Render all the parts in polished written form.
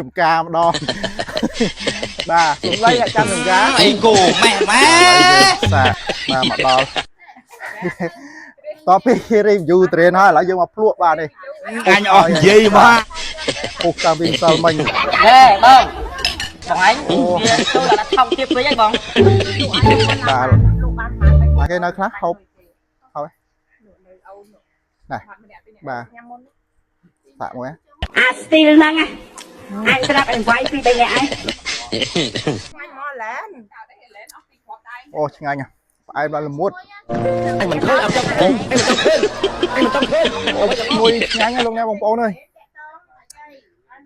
ចំការម្ដងបាទសំដីអ្នកចាំចំការ អីគោម៉ែម៉ែ សាបាទមកដល់តពី review ត្រេនហើយឥឡូវយើងមកភ្លក់បាទនេះ អញអស់និយាយមក ពុះតាំងពីម្សិលមិញ ហេបងបងឯងវាចូលដល់ថោកទៀតពេកហើយបង បាទមកគេនៅខ្លះហូបហើយណែបាទសាក់មួយ អាស្ទីលហ្នឹងណាអញប្រាប់ឲ្យវាយពីរបីនាក់ឯង អូឆ្ងាញ់ផ្អែមដល់ល្មួត អញមិនឃើញអត់ចង់ឃើញអញមិនចង់ឃើញអញមិនចង់ឃើញ អូឈ្ងុយឆ្ងាញ់ណាស់លោកអ្នកបងប្អូនអើយ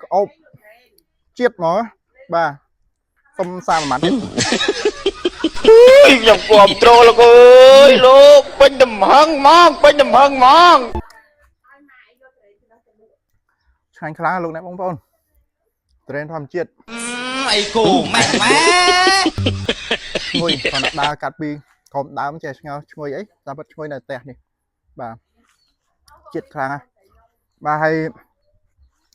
ក្អូបជាតិហ្មងបាទសុំសាប្រហែលទៀត ខ្ញុំគាំទ្រលោកអើយលោកពេញទំហឹងហ្មងពេញទំហឹងហ្មង ឆ្ងាញ់ខ្លាំងណាស់លោកអ្នកបងប្អូនត្រេនធម្មជាតិ អីគោម៉ែម៉ែ ឈ្ងុយគាត់ដើរកាត់ពីក្រុមដើមចេះឆ្ងល់ឈ្ងុយអីតាមពិតឈ្ងុយនៅផ្ទះនេះបាទជាតិខ្លាំងណាស់បាទហើយ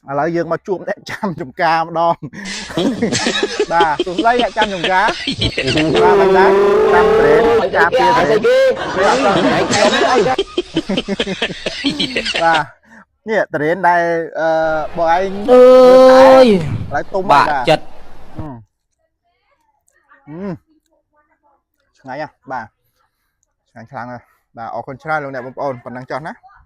ឥឡូវយើងមកជួបអ្នកចាំចំការម្ដងបាទសួស្តីអ្នកចាំចំការបាទមិនដែរចាំត្រេនការពារត្រេនវាអត់ខ្ញុំអីបាទនេះត្រេនដែលអឺបងឯង អើយ ឥឡូវទុំ បា ហើយ ក់ចិត្ត អឺអឺឆ្ងាញ់ហ៎បាទឆ្ងាញ់ខ្លាំងណាស់បាទអរគុណច្រើនលោកអ្នកបងប្អូនប៉ុណ្ណឹងចុះណា។